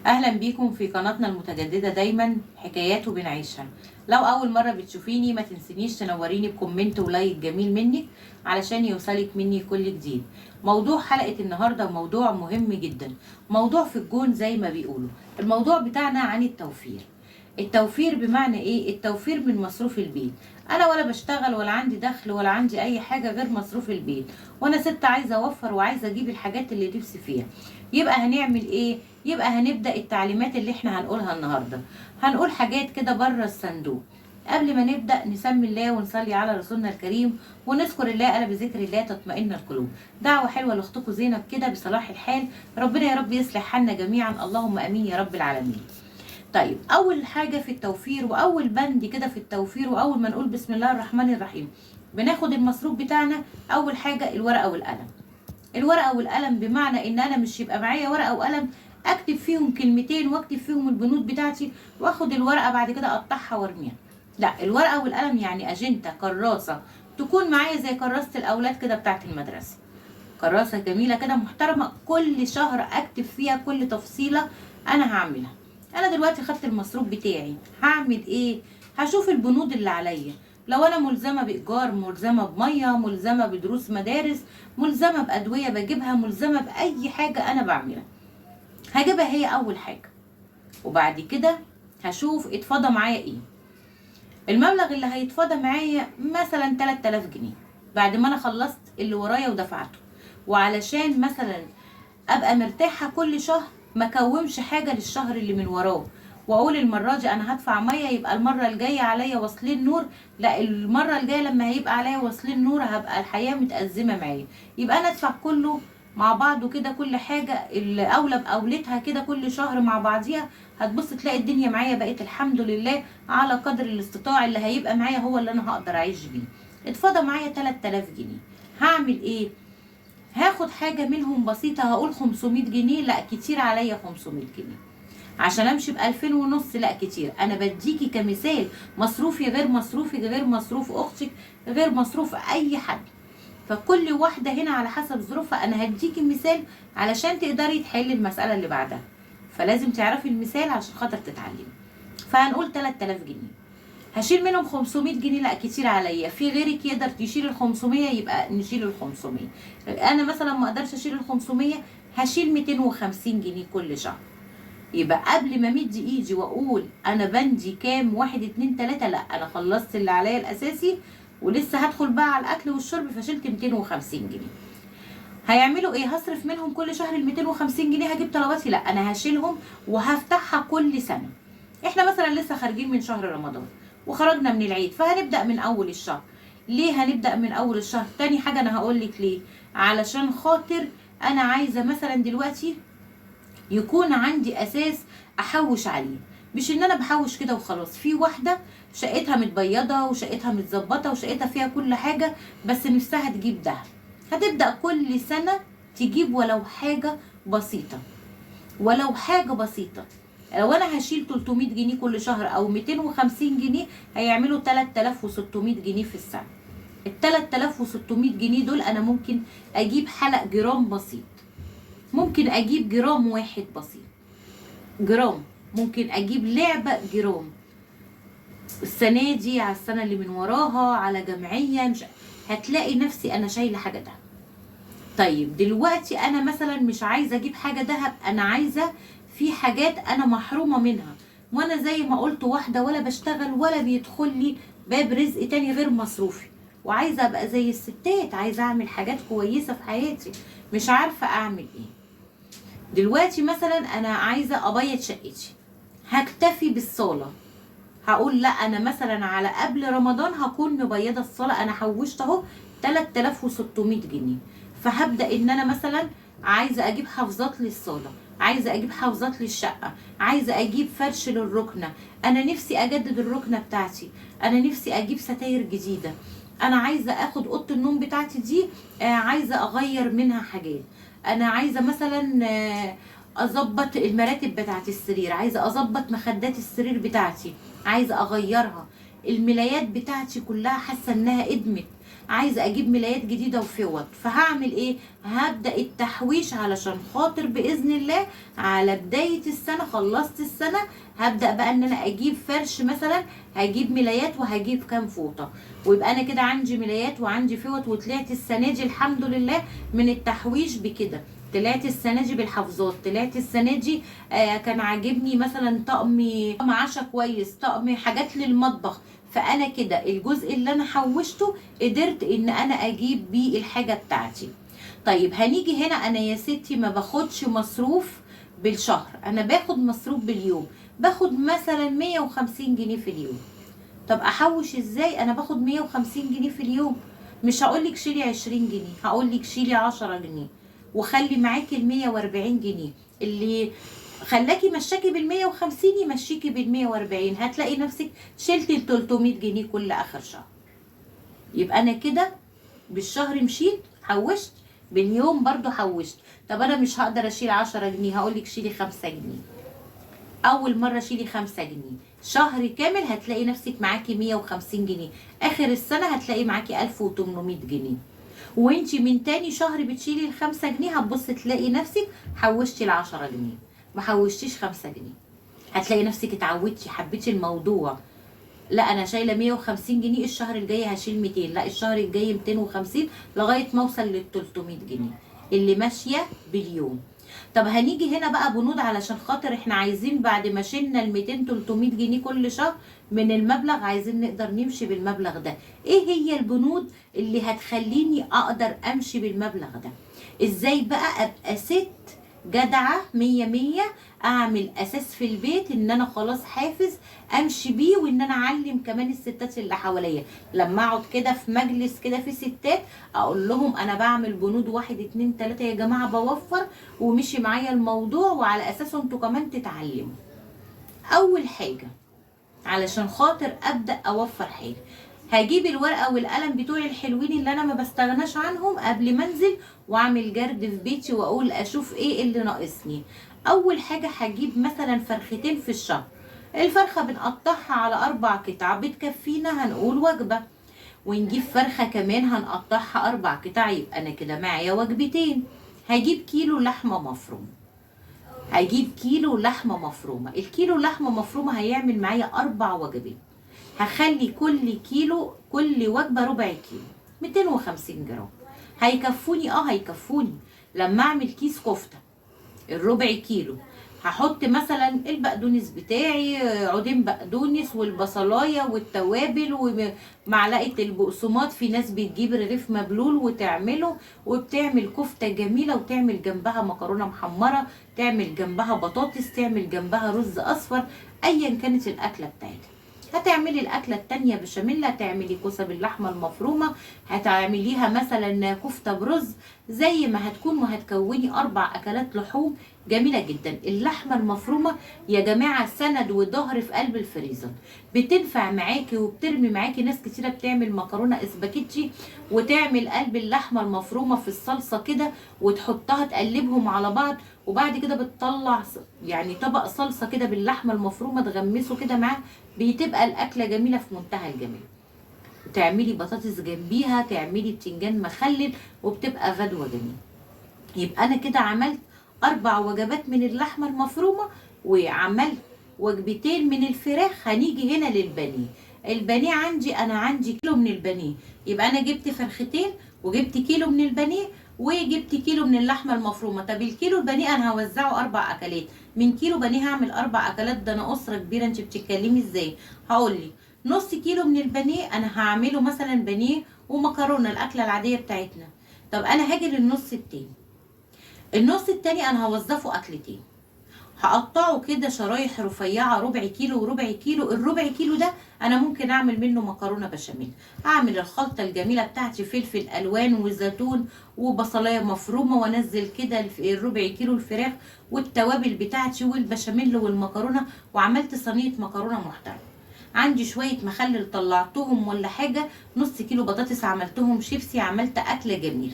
اهلا بيكم في قناتنا المتجددة دايما حكايات وبنعيشها. لو اول مرة بتشوفيني ما تنسينيش تنوريني ب comment و like جميل منك علشان يوصلك مني كل جديد. موضوع حلقة النهارده موضوع مهم جدا، موضوع في الجون زي ما بيقولوا. الموضوع بتاعنا عن التوفير. التوفير بمعنى ايه؟ التوفير من مصروف البيت. انا ولا بشتغل ولا عندي دخل ولا عندي اي حاجة غير مصروف البيت، وانا ست عايزه اوفر وعايزه اجيب الحاجات اللي نفسي فيها. يبقى هنعمل ايه؟ يبقى هنبدا التعليمات اللي احنا هنقولها النهارده. هنقول حاجات كده بره الصندوق. قبل ما نبدا نسمي الله ونصلي على رسولنا الكريم ونذكر الله، الا بذكر الله تطمئن القلوب. دعوه حلوة لاختكم زينب كده بصلاح الحال، ربنا يا رب يصلح حالنا جميعا، اللهم امين يا رب العالمين. طيب، اول حاجة في التوفير واول بند كده في التوفير، واول ما نقول بسم الله الرحمن الرحيم بناخد المصروف بتاعنا. اول حاجة الورقة والقلم. الورقة والقلم بمعنى ان انا مش يبقى معايا ورقة وقلم اكتب فيهم كلمتين واكتب فيهم البنود بتاعتي واخد الورقة بعد كده اقطعها وارميها. لا، الورقة والقلم يعني اجنده، كراسة تكون معايا زي كراسة الاولاد كده بتاعت المدرسة، كراسة جميلة كده محترمه، كل شهر اكتب فيها كل تفصيله انا هعملها. انا دلوقتي خدت المصروف بتاعي، هعمل ايه؟ هشوف البنود اللي عليا. لو انا ملزمة بايجار، ملزمة بميه، ملزمة بدروس مدارس، ملزمة بادويه بجيبها، ملزمة باي حاجة انا بعملها، هجيبها هي اول حاجة. وبعد كده هشوف اتفضى معايا ايه. المبلغ اللي هيتفضى معايا مثلا 3000 جنيه بعد ما انا خلصت اللي ورايا ودفعته. وعلشان مثلا ابقى مرتاحة كل شهر، ما كومش حاجة للشهر اللي من وراه واقول المرة دي انا هدفع مية، يبقى المرة الجاية عليا واصلين نور. لا، المرة الجاية لما هيبقى عليا واصلين نور هبقى الحياة متازمه معايا. يبقى انا ادفع كله مع بعضه كده، كل حاجة الاولى باولتها كده كل شهر مع بعضيها. هتبص تلاقي الدنيا معايا بقت الحمد لله على قدر الاستطاع. اللي هيبقى معايا هو اللي انا هقدر اعيش بيه. اتفضى معايا 3000 جنيه، هعمل ايه؟ هاخد حاجة منهم بسيطة، هقول 500 جنيه. لا كتير عليا 500 جنيه عشان امشي ب2500 ونص، لا كتير. انا بديكي كمثال، مصروفي غير مصروفي غير مصروف اختك غير مصروف اي حد، فكل واحدة هنا على حسب ظروفها. انا هديكي مثال علشان تقدري تحلي المسألة اللي بعدها، فلازم تعرفي المثال عشان خاطر تتعلمي. فهنقول 3000 جنيه، هشيل منهم 500 جنيه، لا كتير عليا. في غيرك يقدر يشيل ال 500، يبقى نشيل ال 500. انا مثلا ما اقدرش اشيل ال 500، هشيل 250 جنيه كل شهر. يبقى قبل ما امد ايدي واقول انا بندي كام، 1 2 3، لا انا خلصت اللي عليا الاساسي ولسه هدخل بقى على الاكل والشرب، فشلت 250 جنيه. هيعملوا ايه؟ هصرف منهم كل شهر ال 250 جنيه هجيب طلباتي؟ لا، انا هشيلهم وهفتحها كل سنة. احنا مثلا لسه خارجين من شهر رمضان وخرجنا من العيد، فهنبدأ من اول الشهر. ليه هنبدأ من اول الشهر؟ تاني حاجة انا هقولك ليه، علشان خاطر انا عايزة مثلا دلوقتي يكون عندي اساس احوش عليه، مش ان انا بحوش كده وخلاص. في واحدة شقتها متبيضة وشقتها متظبطة وشقتها فيها كل حاجة، بس نفسها تجيب دهب، هتبدأ كل سنة تجيب ولو حاجة بسيطة، ولو حاجة بسيطة. لو انا هشيل 300 جنيه كل شهر او 250 جنيه، هيعملوا 3600 جنيه في السنة. ال 3600 جنيه دول انا ممكن اجيب حلق جرام بسيط، ممكن اجيب جرام واحد بسيط جرام، ممكن اجيب لعبة جرام السنة دي على السنة اللي من وراها، على جمعية، مش هتلاقي نفسي انا شايلة حاجة دهب. طيب دلوقتي انا مثلا مش عايزة اجيب حاجة دهب، انا عايزة في حاجات انا محرومة منها، وانا زي ما قلت واحدة ولا بشتغل ولا بيدخل لي باب رزق تاني غير مصروفي، وعايزة ابقى زي الستات، عايزة اعمل حاجات كويسة في حياتي، مش عارفة اعمل ايه. دلوقتي مثلا انا عايزة ابيض شقتي، هكتفي بالصالة، هقول لا انا مثلا على قبل رمضان هكون مبيضة الصالة، انا حوشت اهو 3600 جنيه، فهبدأ ان انا مثلا عايزة اجيب حافظات للصالة، عايزة اجيب حافظات للشقة، عايزة اجيب فرش للركنة، انا نفسي اجدد الركنة بتاعتي، انا نفسي اجيب ستاير جديدة، انا عايزة اخد اوضة النوم بتاعتي دي، عايزة اغير منها حاجات، انا عايزة مثلا اظبط المراتب بتاعت السرير، عايزة اظبط مخدات السرير بتاعتي، عايزة اغيرها، الملايات بتاعتي كلها حاسة انها ادمت، عايزه اجيب ملايات جديدة وفوط. فهعمل ايه؟ هبدا التحويش علشان خاطر باذن الله على بداية السنة، خلصت السنة هبدا بقى ان انا اجيب فرش مثلا، هجيب ملايات وهجيب كام فوطه، ويبقى انا كده عندي ملايات وعندي فوط. وطلعت السنة دي الحمد لله من التحويش بكده، طلعت السنة دي بالحافظات، طلعت السنة دي كان عاجبني مثلا طقم عشا كويس، طقم حاجات للمطبخ. فانا كده الجزء اللي انا حوشته قدرت ان انا اجيب بيه الحاجة بتاعتي. طيب هنيجي هنا، انا يا ستي ما باخدش مصروف بالشهر، انا باخد مصروف باليوم، باخد مثلا 150 جنيه في اليوم. طب احوش ازاي؟ انا باخد 150 جنيه في اليوم. مش هقولك شيلي 20 جنيه، هقولك شيلي 10 جنيه وخلي معاكي ال 140 جنيه. اللي خلاكي مشاكي بال 150 يمشيكي بال 140، هتلاقي نفسك شلتي ال 300 جنيه كل اخر شهر. يبقى انا كده بالشهر مشيت حوشت، باليوم برضو حوشت. طب انا مش هقدر اشيل 10 جنيه، هقولك شيلي 5 جنيه. اول مرة شيلي 5 جنيه، شهر كامل هتلاقي نفسك معاكي 150 جنيه، اخر السنة هتلاقي معاكي 1800 جنيه. وانتي من تاني شهر بتشيلي ال5 جنيه هتبص تلاقي نفسك حوشتي ال10 جنيه، ما حوشتيش 5 جنيه. هتلاقي نفسك اتعودتي، حبيتي الموضوع. لا انا شايله 150 جنيه، الشهر الجاي هشيل 200، لا الشهر الجاي 250، لغاية ما اوصل لل 300 جنيه اللي ماشية باليوم. طب هنيجي هنا بقى بنود، علشان خاطر احنا عايزين بعد ما شلنا ال 200 300 جنيه كل شهر من المبلغ، عايزين نقدر نمشي بالمبلغ ده. ايه هي البنود اللي هتخليني اقدر امشي بالمبلغ ده؟ ازاي بقى ابقى ست جدعة مية مية، اعمل اساس في البيت ان انا خلاص حافز امشي بيه، وان انا اعلم كمان الستات اللي حواليا. لما اقعد كده في مجلس كده في ستات اقول لهم انا بعمل بنود 1 2 3 يا جماعة، بوفر ومشي معايا الموضوع، وعلى اساسه انتوا كمان تتعلموا. اول حاجة علشان خاطر ابدأ اوفر حاجة، هجيب الورقة والقلم بتوعي الحلوين اللي انا ما بستغناش عنهم قبل ما انزل، واعمل جرد في بيتي واقول اشوف ايه اللي ناقصني. اول حاجة هجيب مثلا فرختين في الشهر، الفرخة بنقطعها على 4 قطع بتكفينا هنقول وجبة، ونجيب فرخة كمان هنقطعها 4 قطع، يبقى انا كده معايا وجبتين. هجيب كيلو لحمة مفرومة، هجيب كيلو لحمة مفرومة، الكيلو لحمة مفرومة هيعمل معايا 4 وجبات. هخلي كل كيلو، كل وجبة ربع كيلو، 250 جرام هيكفوني. هيكفوني. لما اعمل كيس كفتة الربع كيلو هحط مثلا البقدونس بتاعي، عودين بقدونس والبصلاية والتوابل ومعلقة البقسماط. في ناس بتجيب رغيف مبلول وتعمله، وبتعمل كفتة جميلة، وتعمل جنبها مكرونة محمرة، تعمل جنبها بطاطس، تعمل جنبها رز أصفر، أيا كانت الأكلة بتاعتها. هتعملي الأكلة التانية بشاميل، هتعملي كوسة باللحمة المفرومة، هتعمليها مثلا كفتة برز، زي ما هتكون، وهتكوني 4 أكلات لحوم جميلة جدا. اللحمة المفرومة يا جماعة سند وظهر في قلب الفريزر، بتنفع معاكي وبترمي معاكي. ناس كتيرة بتعمل مكرونة اسباجيتي وتعمل قلب اللحمة المفرومة في الصلصة كده وتحطها تقلبهم على بعض، وبعد كده بتطلع يعني طبق صلصة كده باللحمة المفرومة تغمسه كده معاه، بتبقى الأكلة جميلة في منتهى الجمال. تعملي بطاطس جنبيها، تعملي بتنجان مخلل، وبتبقى غدوة جميلة. يبقى أنا كده عملت 4 وجبات من اللحمة المفرومة، وعملت وجبتين من الفراخ. هنيجي هنا للبانيه. البانيه عندي، أنا عندي كيلو من البانيه، يبقى أنا جبت فرختين وجبت كيلو من البانيه وجبت كيلو من اللحمة المفرومة. طب الكيلو البانيه أنا هوزعه 4 أكلات، من كيلو بانيه هعمل 4 أكلات، ده أنا أسرة كبيرة، أنت بتتكلمي إزاي؟ هقولك نص كيلو من البانيه أنا هعمله مثلا بانيه ومكرونة، الأكلة العادية بتاعتنا. طب أنا هاجي للنص التاني، النص التاني أنا هوظفه أكلتين، هقطعه كده شرايح رفيعة، ربع كيلو وربع كيلو. الربع كيلو ده أنا ممكن أعمل منه مكرونة بشاميل، أعمل الخلطة الجميلة بتاعتي، فلفل ألوان وزيتون وبصلاية مفرومة، وأنزل كده الربع كيلو الفراخ والتوابل بتاعتي والبشاميل والمكرونة، وعملت صينية مكرونة محترمة. عندي شوية مخلل طلعتهم ولا حاجة، نص كيلو بطاطس عملتهم شيبسي، عملت أكلة جميلة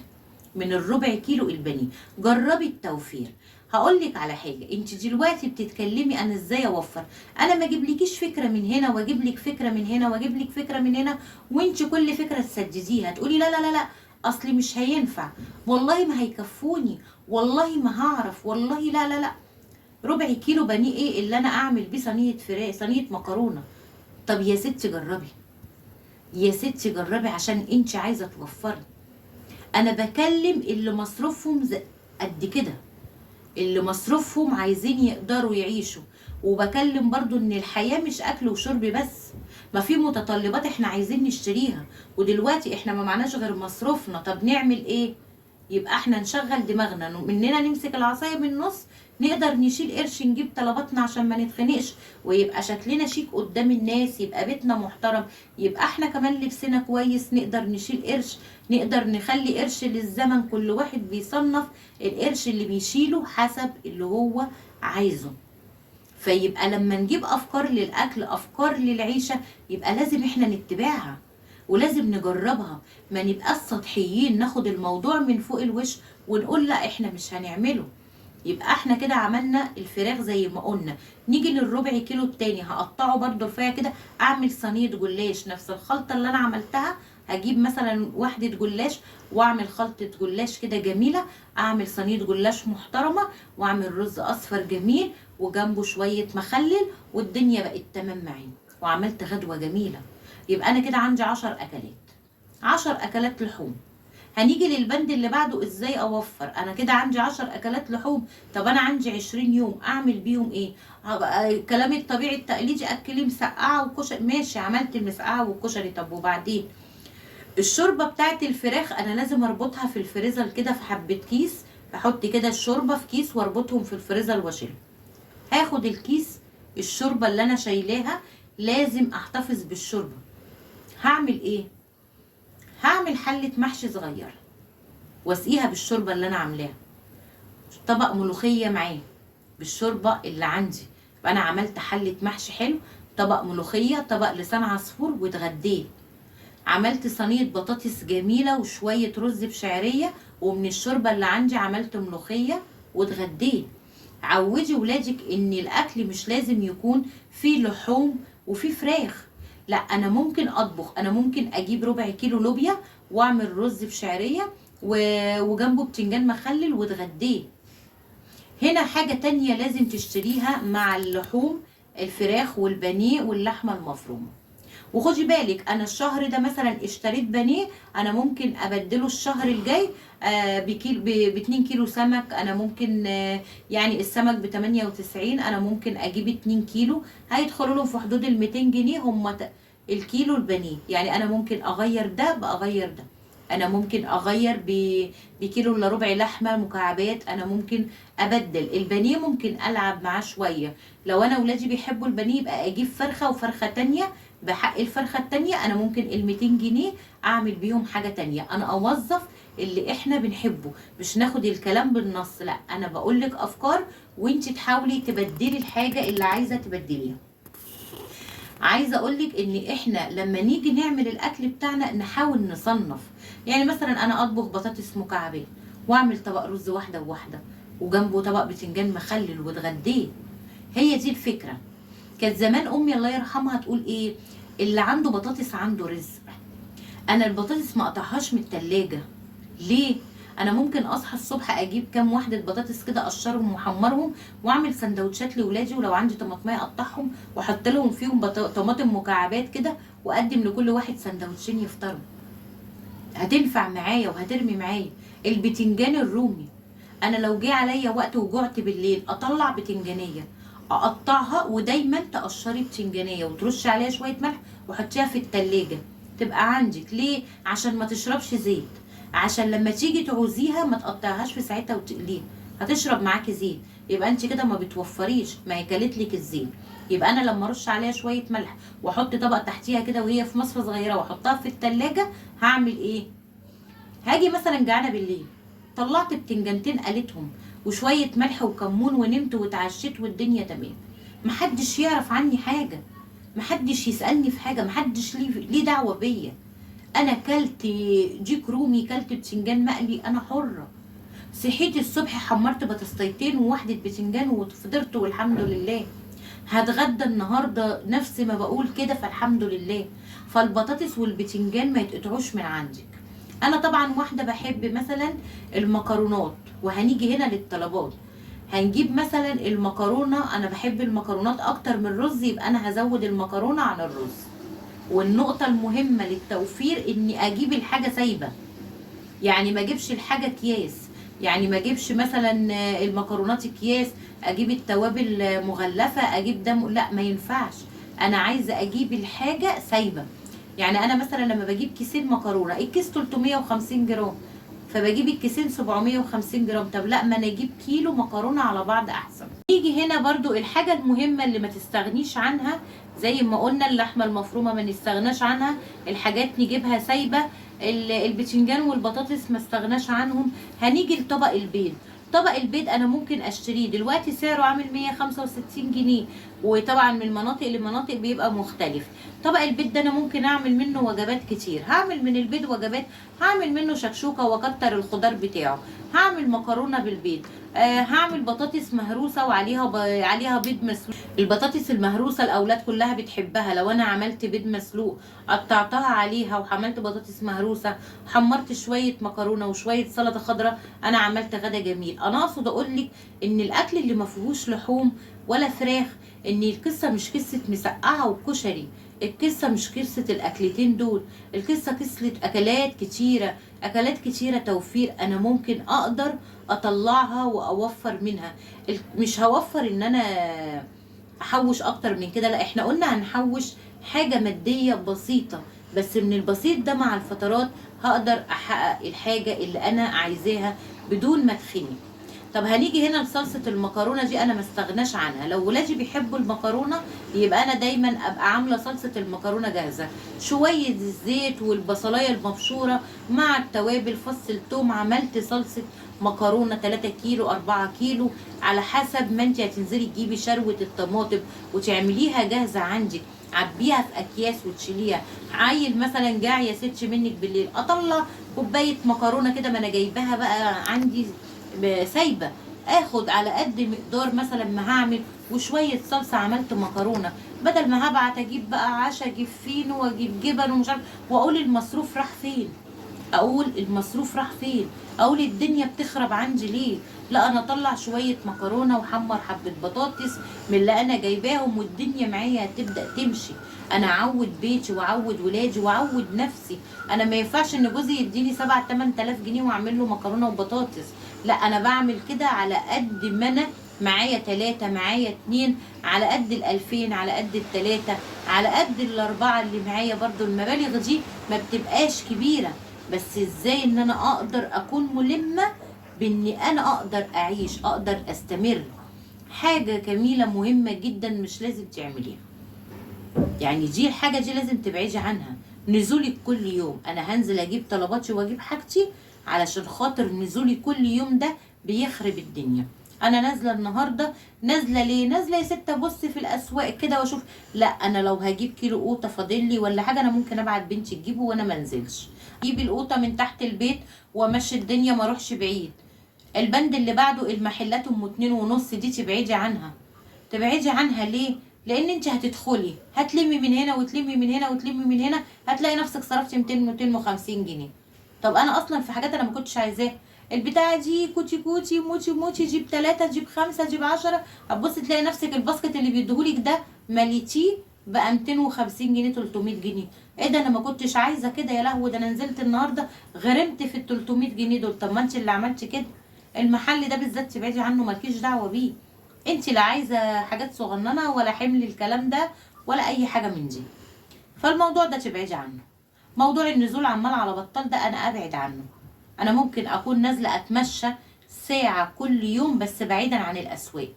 من الربع كيلو البانيه. جربي التوفير. هقولك على حاجة، انت دلوقتي بتتكلمي انا ازاي اوفر، انا ما اجيبلكيش فكرة من هنا واجيب لك فكرة من هنا واجيب لك فكرة من هنا، وانت كل فكرة تسدديها تقولي لا لا لا لا اصلي مش هينفع، والله ما هيكفوني، والله ما هعرف، والله لا لا لا. ربع كيلو بانيه ايه اللي انا اعمل بيه صينية فراخ، صينية مكرونه؟ طب يا ستي جربي، يا ستي جربي عشان انت عايزه توفري. انا بكلم اللي مصروفهم قد كده، اللي مصروفهم عايزين يقدروا يعيشوا، وبكلم برضو ان الحياة مش اكل وشرب بس، ما في متطلبات احنا عايزين نشتريها، ودلوقتي احنا ما معناش غير مصروفنا، طب نعمل ايه؟ يبقى احنا نشغل دماغنا، مننا نمسك العصاية من النص، نقدر نشيل قرش نجيب طلباتنا عشان ما نتخنقش، ويبقى شكلنا شيك قدام الناس، يبقى بيتنا محترم، يبقى احنا كمان لبسنا كويس، نقدر نشيل قرش، نقدر نخلي قرش للزمن. كل واحد بيصنف القرش اللي بيشيله حسب اللي هو عايزه. فيبقى لما نجيب افكار للاكل، افكار للعيشه، يبقى لازم احنا نتبعها ولازم نجربها، ما نبقاش سطحيين ناخد الموضوع من فوق الوش ونقول لا احنا مش هنعمله. يبقى احنا كده عملنا الفراخ زي ما قلنا. نيجي للربع كيلو التاني، هقطعه برضو رفيع كده، اعمل صينية جلاش نفس الخلطة اللي انا عملتها، هجيب مثلا وحدة جلاش واعمل خلطة جلاش كده جميلة، اعمل صينية جلاش محترمة، واعمل رز اصفر جميل وجنبه شوية مخلل، والدنيا بقت تمام معايا، وعملت غدوة جميلة. يبقى انا كده عندي 10 اكلات، 10 اكلات لحوم. هنيجي للبند اللي بعده، ازاي اوفر. انا كده عندي 10 اكلات لحوم، طب انا عندي 20 يوم اعمل بيهم ايه؟ كلامي الطبيعي التقليدي، اكلي مسقعه وكشري، ماشي عملت المسقعه والكشري، طب وبعدين الشوربة بتاعت الفراخ انا لازم اربطها في الفريزر كده في حبه كيس، احط كده الشوربة في كيس واربطهم في الفريزر واشيلهم. هاخد الكيس الشوربة اللي انا شايلاها، لازم احتفظ بالشوربه. هعمل ايه؟ هعمل حلة محشي صغيرة واسقيها بالشوربة اللي انا عاملاها، طبق ملوخية معاه بالشوربة اللي عندي. يبقى انا عملت حلة محشي حلو، طبق ملوخية، طبق لسان عصفور، واتغديت. عملت صينية بطاطس جميلة وشوية رز بشعرية، ومن الشوربة اللي عندي عملت ملوخية واتغديت. عودي ولادك ان الاكل مش لازم يكون فيه لحوم وفيه فراخ، لا انا ممكن اطبخ، انا ممكن اجيب ربع كيلو لوبيا واعمل رز بشعريه وجنبه بتنجان مخلل واتغديه. هنا حاجة تانية لازم تشتريها مع اللحوم، الفراخ والبانيه واللحمة المفرومه. وخدي بالك انا الشهر ده مثلا اشتريت بانيه، انا ممكن ابدله الشهر الجاي بكيلو، ب2 كيلو سمك، انا ممكن يعني السمك ب98، انا ممكن اجيب 2 كيلو، هيدخلوا لهم في حدود ال 200 جنيه هم الكيلو البانيه. يعني انا ممكن اغير ده باغير ده، انا ممكن اغير بكيلو الا ربع لحمه مكعبات، انا ممكن ابدل البانيه، ممكن العب معاه شوية. لو انا ولادي بيحبوا البانيه يبقى اجيب فرخة وفرخه تانية، بحق الفرخه التانية انا ممكن ال 200 جنيه اعمل بيهم حاجة تانية. انا اوظف اللي احنا بنحبه، مش ناخد الكلام بالنص، لا انا بقولك افكار وانت تحاولي تبدلي الحاجة اللي عايزه تبدليها. عايزه اقولك ان احنا لما نيجي نعمل الاكل بتاعنا نحاول نصنف. يعني مثلا انا اطبخ بطاطس مكعبات واعمل طبق رز واحدة وواحدة وجنبه طبق بتنجان مخلل واتغديه. هي دي الفكرة. كانت زمان امي الله يرحمها تقول ايه؟ اللي عنده بطاطس عنده رزق. انا البطاطس ما اقطعهاش من التلاجة. ليه؟ انا ممكن اصحى الصبح اجيب كام واحدة بطاطس كده اقشرهم واحمرهم واعمل سندوتشات لاولادي، ولو عندي طماطميه اقطعهم واحط لهم فيهم طماطم مكعبات كده واقدم لكل واحد سندوتشين يفطروا. هتنفع معايا وهترمي معايا. البتنجان الرومي، انا لو جه عليا وقت وجعت بالليل اطلع بتنجانيه اقطعها، ودايما تقشري بتنجانيه وترشي عليها شوية ملح وحطيها في التلاجة تبقى عندك. ليه؟ عشان ما تشربش زيت، عشان لما تيجي تعوزيها ما تقطعهاش في ساعتها وتقليها، هتشرب معاكي زيت. يبقى انت كده ما بتوفريش، ما هي كلت لك الزيت. يبقى انا لما ارش عليها شوية ملح واحط طبق تحتيها كده وهي في مصفى صغيرة واحطها في التلاجة، هعمل ايه؟ هاجي مثلا جعانة بالليل، طلعت بتنجانتين قلتهم وشوية ملح وكمون ونمت واتعشيت والدنيا تمام. محدش يعرف عني حاجة، محدش يسالني في حاجة، محدش ليه دعوه بيا. انا كلت ديك رومي، كلت بتنجان مقلي، انا حره. صحيت الصبح حمرت بطاطستين وواحدة بتنجان وفطرت والحمد لله. هتغدى النهارده نفس ما بقول كده، فالحمد لله. فالبطاطس والبتنجان ما يتقطعوش من عندك. انا طبعا واحدة بحب مثلا المكرونات، وهنيجي هنا للطلبات. هنجيب مثلا المكرونه، انا بحب المكرونات اكتر من الرز، يبقى انا هزود المكرونه عن الرز. والنقطة المهمة للتوفير اني اجيب الحاجة سايبه، يعني ما اجيبش الحاجة اكياس، يعني ما اجيبش مثلا المكرونات اكياس، اجيب التوابل مغلفه، اجيب ده لا ما ينفعش. انا عايزه اجيب الحاجة سايبه. يعني انا مثلا لما بجيب كيسين مكرونه، الكيس 350 جرام، فبجيب الكيسين 750 جرام. طب لا، ما انا اجيب كيلو مكرونه على بعض احسن. نيجي هنا برضو الحاجة المهمة اللي ما تستغنيش عنها، زي ما قلنا اللحمة المفرومه ما نستغناش عنها، الحاجات نجيبها سايبه، البتنجان والبطاطس ما استغناش عنهم. هنيجي لطبق البيض. طبق البيض انا ممكن اشتريه دلوقتي سعره عامل 165 جنيه، وطبعا من مناطق لمناطق بيبقى مختلف. طبق البيض ده انا ممكن اعمل منه وجبات كتير، هعمل من البيض وجبات، هعمل منه شكشوكه واكتر الخضار بتاعه، هعمل مكرونه بالبيض، هعمل بطاطس مهروسه وعليها عليها بيض مسلوق. البطاطس المهروسه الاولاد كلها بتحبها، لو انا عملت بيض مسلوق قطعتها عليها وعملت بطاطس مهروسه، حمرت شوية مكرونه وشوية سلطة خضراء، انا عملت غدا جميل. انا اقصد اقول لك ان الاكل اللي ما فيهوش لحوم ولا فراخ، ان القصة مش قصة مسقعه وكشري، القصة مش قصة الاكلتين دول، القصة قصة اكلات كتيرة، اكلات كتيرة توفير انا ممكن اقدر اطلعها واوفر منها. مش هوفر ان انا احوش اكتر من كده، لا احنا قلنا هنحوش حاجة مادية بسيطة، بس من البسيط ده مع الفترات هقدر احقق الحاجة اللي انا عايزاها بدون ما اتخنق. طب هنيجي هنا لصلصه المكرونه دي، انا ما استغناش عنها. لو ولادي بيحبوا المكرونه يبقى انا دايما ابقى عامله صلصه المكرونه جاهزة، شوية الزيت والبصلايه المبشوره مع التوابل، فص الثوم، عملت صلصه مكرونه 3 كيلو 4 كيلو على حسب ما انت هتنزلي تجيبي شروه الطماطم وتعمليها جاهزة عندك، عبيها في اكياس وتشيليها. عيل مثلا جاع يا ستي منك بالليل، اطلع كوباية مكرونه كده، ما انا جايباها بقى عندي سايبه، اخد على قد مقدار مثلا ما هعمل، وشوية صلصه عملت مكرونه، بدل ما هبعت اجيب بقى عشا، اجيب فينو واجيب جبن ومش عارف، واقول المصروف راح فين، اقول المصروف راح فين، اقول الدنيا بتخرب عندي ليه. لا انا اطلع شوية مكرونه وحمر حبه بطاطس من اللي انا جايباهم، والدنيا معايا هتبدا تمشي. انا اعود بيتي واعود ولادي واعود نفسي. انا ما ينفعش ان جوزي يديني 7 8000 جنيه واعمل له مكرونه وبطاطس، لا انا بعمل كده على قد ما انا معايا 3، معايا 2، على قد 2000، على قد 3، على قد 4 اللي معايا. برضو المبالغ دي ما بتبقاش كبيرة، بس ازاي ان انا اقدر اكون ملمه باني انا اقدر اعيش، اقدر استمر. حاجة جميلة مهمة جدا مش لازم تعمليها، يعني دي الحاجة دي لازم تبعدي عنها. نزولي كل يوم، انا هنزل اجيب طلباتي واجيب حاجتي علشان خاطر نزولي كل يوم ده بيخرب الدنيا. انا نازله النهارده، نازله ليه؟ نازله يا ستة ابص في الاسواق كده واشوف، لا انا لو هجيب كيلو قوطه فاضل لي ولا حاجة، انا ممكن ابعت بنتي تجيبه وانا ما انزلش، اجيب القوطه من تحت البيت وامشي الدنيا ما اروحش بعيد. البند اللي بعده المحلات ام 2.5 دي تبعدي عنها. تبعدي عنها ليه؟ لان انت هتدخلي هتلمي من هنا وتلمي من هنا وتلمي من هنا، هتلاقي نفسك صرفتي 200 250 جنيه. طب انا اصلا في حاجات انا ما كنتش عايزاها، البتاعه دي كوتي كوتي موتي موتي، جيب 3 جيب 5 جيب 10، هتبصي تلاقي نفسك ال basket اللي بيديهولك ده مليتيه بقى 250 جنيه 300 جنيه. ايه ده انا ما كنتش عايزه كده، يا لهوي ده انا نزلت النهارده غرمت في ال 300 جنيه دول. طب ما انت اللي عملتي كده. المحل ده بالذات تبعدي عنه، مالكيش دعوه بيه، انت لا عايزه حاجات صغننه ولا حمل الكلام ده ولا اي حاجة من دي، فالموضوع ده تبعدي عنه. موضوع النزول عمال على بطال ده انا ابعد عنه. انا ممكن اكون نازله اتمشى ساعة كل يوم بس بعيدا عن الاسواق،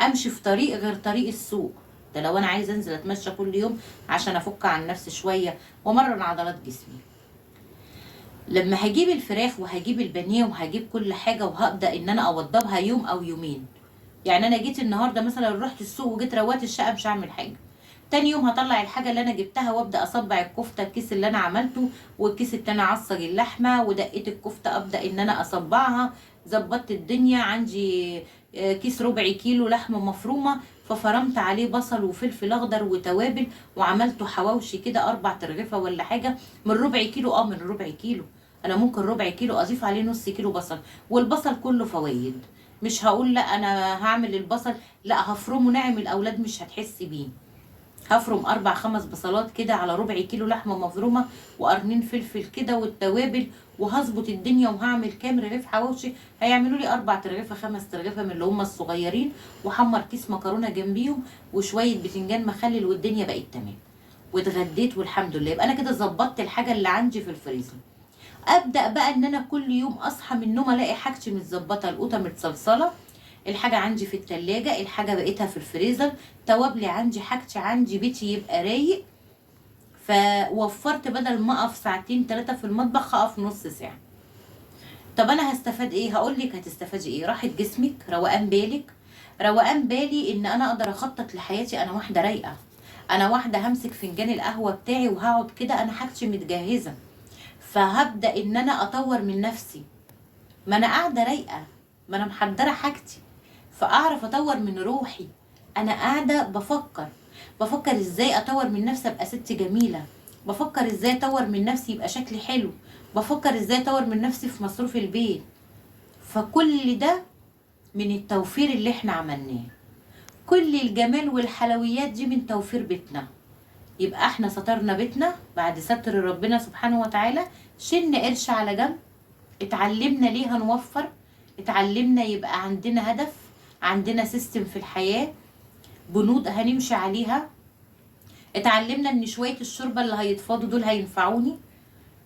امشي في طريق غير طريق السوق ده لو انا عايزه انزل اتمشى كل يوم عشان افك عن نفسي شوية وامرن عضلات جسمي. لما هجيب الفراخ وهجيب البانيه وهجيب كل حاجة وهبدا ان انا اوضبها يوم او يومين، يعني انا جيت النهارده مثلا رحت السوق وجيت روقت الشقة مش هعمل حاجة، تاني يوم هطلع الحاجة اللي انا جبتها وابدا اصبع الكفتة، الكيس اللي انا عملته والكيس التاني اعصج اللحمة، ودقيت الكفتة ابدا ان انا اصبعها. ظبطت الدنيا. عندي كيس ربع كيلو لحمه مفرومه، ففرمت عليه بصل وفلفل اخضر وتوابل، وعملته حواوشي كده 4 ترغيفه ولا حاجة من ربع كيلو. من ربع كيلو انا ممكن ربع كيلو اضيف عليه نص كيلو بصل، والبصل كله فوايد. مش هقول لا انا هعمل البصل، لا هفرمه ناعم، الاولاد مش هتحس بيه. هفرم 4 5 بصلات كده على ربع كيلو لحمه مفرومه وقرنين فلفل كده والتوابل، وهظبط الدنيا وهعمل كام رغيف حواوشي. هيعملوا لي 4 ترغيفه 5 ترغيفه من اللي هم الصغيرين، وحمر كيس مكرونه جنبيهم وشوية بتنجان مخلل، والدنيا بقت تمام واتغديت والحمد لله. يبقى انا كده ظبطت الحاجة اللي عندي في الفريزر. ابدا بقى ان انا كل يوم اصحى من النوم الاقي حاجتي متظبطه، القوطه متصلصله، الحاجة عندي في التلاجة، الحاجة بقيتها في الفريزر، توابلي عندي، حاجتي عندي، بيتي يبقى رايق. فوفرت بدل ما اقف 2 3 في المطبخ هقف نص ساعة. طب انا هستفاد ايه؟ هقول لك هتستفادي ايه. راحة جسمك، روقان بالك. روقان بالي ان انا اقدر اخطط لحياتي، انا واحدة رايقة، انا واحدة همسك فنجان القهوة بتاعي وهقعد كده، انا حاجتي متجهزه، فهبدا ان انا اطور من نفسي. ما انا قاعدة رايقة، ما انا محضرة حاجتي، فاعرف اطور من روحي. انا قاعدة بفكر ازاي اطور من نفسي ابقى ست جميلة، بفكر ازاي اطور من نفسي يبقى شكلي حلو، بفكر ازاي اطور من نفسي في مصروف البيت. فكل ده من التوفير اللي احنا عملناه. كل الجمال والحلويات دي من توفير بيتنا. يبقى احنا سترنا بيتنا بعد ستر ربنا سبحانه وتعالى، شلنا قرش على جنب، اتعلمنا ليه هنوفر، اتعلمنا يبقى عندنا هدف، عندنا system في الحياة، بنود هنمشي عليها. اتعلمنا ان شوية الشوربة اللي هيتفاضوا دول هينفعوني.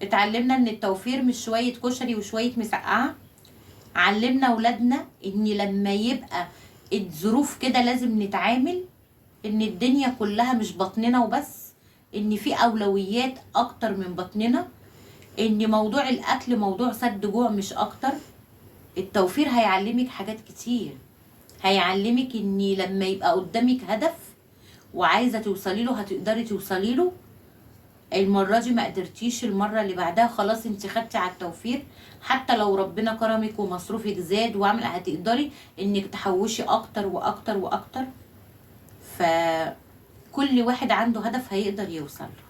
اتعلمنا ان التوفير مش شوية كشري وشوية مسقعة. علمنا ولادنا ان لما يبقى الظروف كده لازم نتعامل، ان الدنيا كلها مش بطننا وبس، ان في اولويات اكتر من بطننا، ان موضوع الاكل موضوع سد جوع مش اكتر. التوفير هيعلمك حاجات كتير، هيعلمك ان لما يبقى قدامك هدف وعايزه توصلي له هتقدري توصلي له. المرة دي ما قدرتيش، المرة اللي بعدها خلاص انت خدتي على التوفير، حتى لو ربنا كرمك ومصروفك زاد وعمل هتقدري انك تحوشي اكتر واكتر واكتر. فكل واحد عنده هدف هيقدر يوصل له.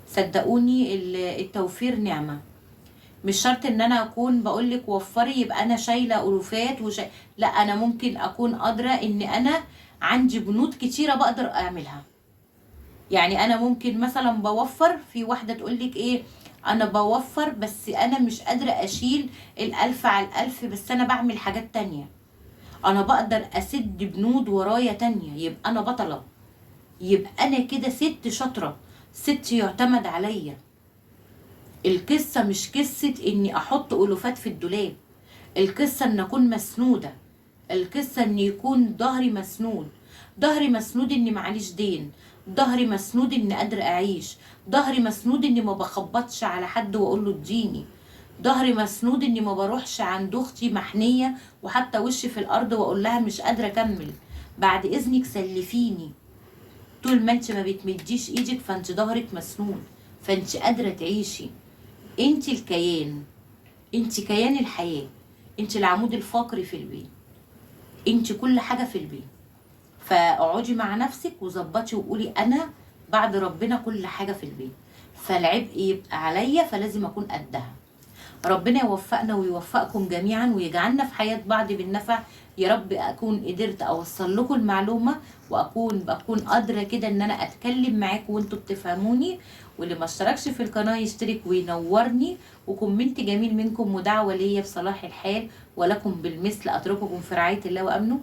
صدقوني التوفير نعمه. مش شرط ان انا اكون بقولك وفري يبقى انا شايله الوفات لا، انا ممكن اكون قادرة ان انا عندي بنود كتيرة بقدر اعملها. يعني انا ممكن مثلا بوفر، في واحدة تقولك ايه، انا بوفر بس انا مش قادرة اشيل 1000 على 1000، بس انا بعمل حاجات تانية، انا بقدر اسد بنود ورايا تانية، يبقى انا بطلة، يبقى انا كده ست شاطرة، ست يعتمد عليا. القصة مش قصة اني احط الوفات في الدولاب، القصة ان اكون مسنوده، القصة ان يكون ظهري مسنود، ظهري مسنود اني معليش دين، ظهري مسنود اني قادرة اعيش، ظهري مسنود اني ما بخبطش على حد واقول له اديني، ظهري مسنود اني ما بروحش عند اختي محنيه وحتى وشي في الارض واقول لها مش قادرة اكمل، بعد اذنك سلفيني. طول ما انت ما بتمديش ايدك فانت ظهرك مسنود، فانت قادرة تعيشي. انت الكيان، انت كيان الحياة، انت العمود الفقري في البيت، انت كل حاجة في البيت. فاقعدي مع نفسك وظبطي وقولي انا بعد ربنا كل حاجة في البيت، فالعبء يبقى عليا فلازم اكون قدها. ربنا يوفقنا ويوفقكم جميعا ويجعلنا في حياة بعض بالنفع يا رب. اكون قدرت اوصل لكم المعلومة واكون قادرة كده ان انا اتكلم معاكم وانتوا بتفهموني. واللي ما اشتركش في القناة يشترك وينورني، وكومنت جميل منكم ودعوة ليا بصلاح الحال ولكم بالمثل. اترككم في رعاية الله وامنه.